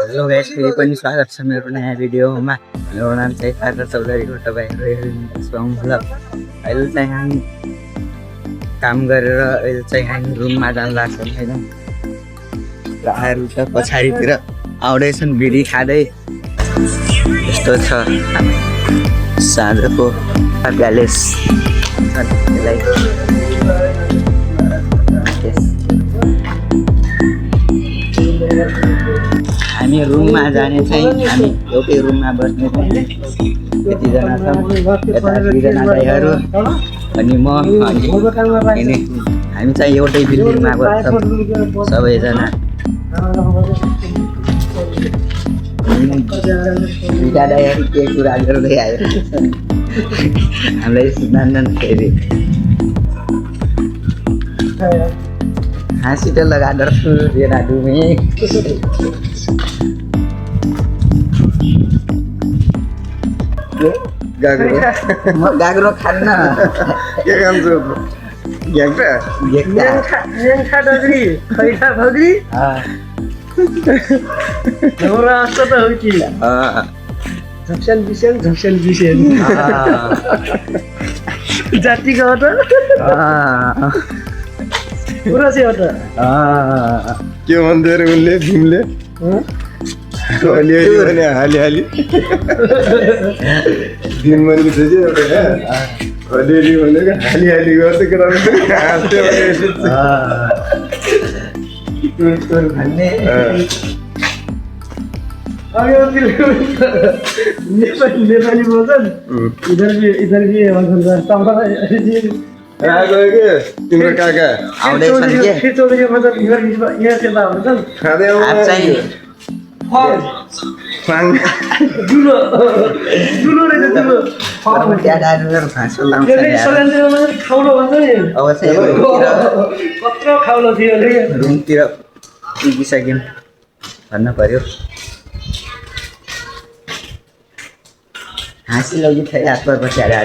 Hello guys, फेरि पनि स्वागत छ मेरो नयाँ भिडियोमा। मेरो नाम चाहिँ सागर चौधरी हो। तपाईँहरू हेर्नुहुन्छ भ्लग। अहिले चाहिँ हामी काम गरेर अहिले चाहिँ हामी रुममा जान लाग्छौँ होइन। राहरू त पछाडितिर आउँदैछन् बिडी खाँदै। यस्तो छ साँझको प्यालेस। हामी रुममा जाने चाहिँ हामी एउटै रुममा बस्ने चाहिँ यतिजना छौँ। यता दुईजना दाइहरू अनि म अनि हामी चाहिँ एउटै बिल्डिङमा बस्छौँ सबैजना। दुईटा दाइहरू के कुरा गर्दै आयो हामीलाई सुनाउँदैन फेरि। हाँसी त लगा दर्शु देना डुमे म गाग्रो खान्न। के खान्छु ग्याङ्टा न्याङ्खा डगरी खैठा भगरी हमरा जस्तो त हो कि झक्सन बिसेन जातिको हो त पुरा चाहिँ हो त के भन्दै अरे उनले भीमले अलिअलि भने हाली भीम भनेको थियो कि एउटा अलिअलि भनेको हाली गर्दै भन्ने नेपाली बोल्छन् इधर भी तिम्रो काका आउँदैछन् के चौधरी मतलब यहाँ त्यता हुन्छन् खाँदै दुलो रहेछ दुलो खाउलो भन्छ नि कत्रो खाउलो थियो अरे रुमतिर पुगिसक्यौँ भन्नु पर्यो। हाँसी लगी थे हाथ पर बचा रहा